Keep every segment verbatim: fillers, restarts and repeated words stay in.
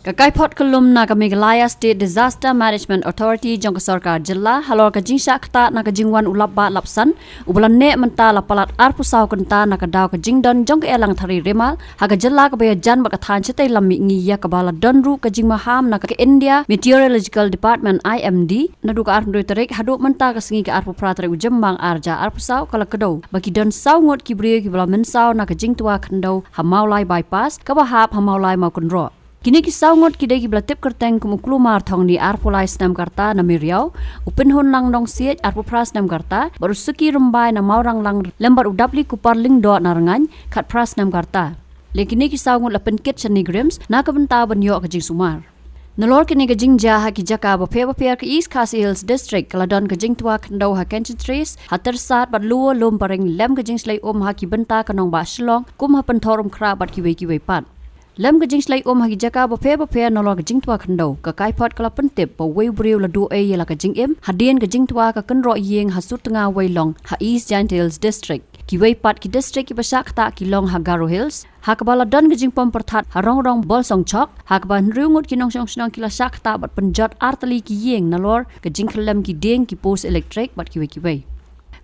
Ka kaiphod kyllum na ka Meghalaya State Disaster Management Authority jong ka sorkar jylla halor ka jingshah ktah na ka jingwan u lapbah lapsan uba la neh mynta la palat arphew saw kynta na ka daw ka jingdon jong ka erlang thari Remal ha ka jylla kaba ïajan bad ka thaiñ shatei lam mihngi, ïa kaba la don ruh ka jingmaham na ka India Meteorological Department, I M D, naduh ka arphew hynriew tarik haduh mynta ka sngi ka arphew phra tarik u Jymmang arhajar arphew saw, ka la kdew ba ki don saw ngut ki briew kiba la mynsaw na ka jingtwa khyndew ha Mawlai Bypass kaba hap ha Mawlai Mawkynroh. Kine ki saw ngut ki dei kiba la tip kyrteng kum u Klumar Thongni, arphew lai snem ka rta, na Meriaw, u Pynhunlang Nongsiej, arphew phra snem ka rta, bad u Suki Rymbai na Mawranglang, lem bad u Dapli Kupar Lyngdoh na Rngaiñ, khatphra snem ka rta. Lei kine ki saw ngut la pynkit sha NEIGRIHMS na ka bynta ban ïoh ka jingsumar. Nalor kane ka jingjia ha ki jaka bapher bapher ka East Khasi Hills District, ka la don ka jingtwa khyndew ha Kynshyntres, ha Tyrsad bad Lower Lumparing, lem ka jingshlei um ha ki bynta ka nongbah Shillong, kum ha Pynthorumkhrah bad kiwei kiwei pat. Lem ka jingshlei um ha ki jaka bapher bapher nalor ka jingtwa khyndew, ka kaiphod ka la pyntip ba uwei u briew la duh ei ïa la ka jingim hadien ka jingtwa ka kynroh ïing ha Surtnga Weilong ha East Jaintia Hills District. Kiwei pat ki district kiba shah ktah ki long ha Garo Hills, ha kaba la don ka jingpom pyrthat ha Rongrong Bolsongchok, ha kaba hynriew ngut ki nongshong shnong ki la shah ktah bad pynjot ar tylli ki ïing nalor ka jingkhyllem ki dieng, ki post elektrik bad kiwei kiwei.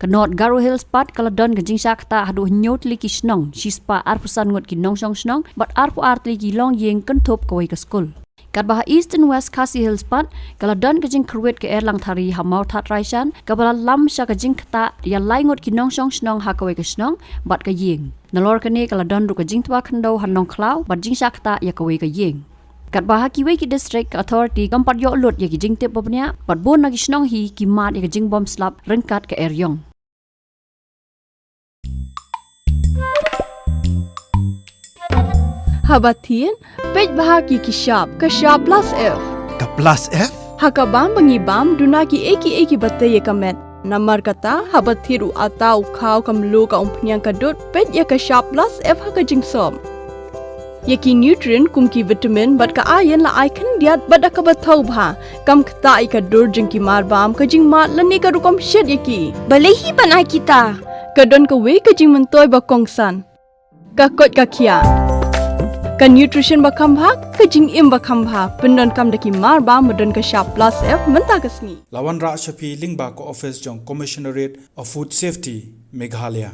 Ka North Garo Hills pat ka la don ka jingshah ktah haduh hynñiew tylli ki shnong, shispah arphew san ngut ki nongshong shnong bad arphew ar tylli ki longïing, kynthup kawei ka skul. Katba ha Eastern West Khasi Hills pat ka la don ka jingkyrwit ka erlang thari ha Mawthadraishan kaba la lam sha ka jingktah ïa lai ngut ki nongshong shnong ha kawei ka shnong bad ka ïing. Nalor kane ka la don ruh ka jingtwa khyndew ha Nongkhlaw bad jingshah ktah ïa kawei ka ïing. Katba ha kiwei ki district ka authority kam pat ïoh lut ïa ki jingtip ba bniah bad bun na ki shnong hi ki mad ïa ka jingbym slap ryngkat ka eriong. Haba thied, peit bha ki ki shap, ka shap plus F. Ka plus F? Ha ka bam ba ngi bam, duna ki ei ki ei kiba tei ïa ka met. Namar kata, haba thied u atta, u khaw, ka mluh, ka umphniang, ka dud, peit ïa ka shap plus F ha ka jingsop. Ïa ki nutrient kum ki vitamin bad ka iron la ai khyndiat bad da kaba thaw bha. Kam ktah ïa ka dur jong ki mar bam, ka jingmad lane ka rukom shet ïa ki. Balei hi ban ai kita? Ka don kawei ka jingmyntoi ba kongsan. Ka koit ka khiah. Ka nutrition ba kham bha, ka jingim ba kham bha. Pyndonkam da ki mar bam ba don ka shap plus F mynta ka sngi. La wanrah sha phi lyngba ka office jong Commissionerate of Food Safety, Meghalaya.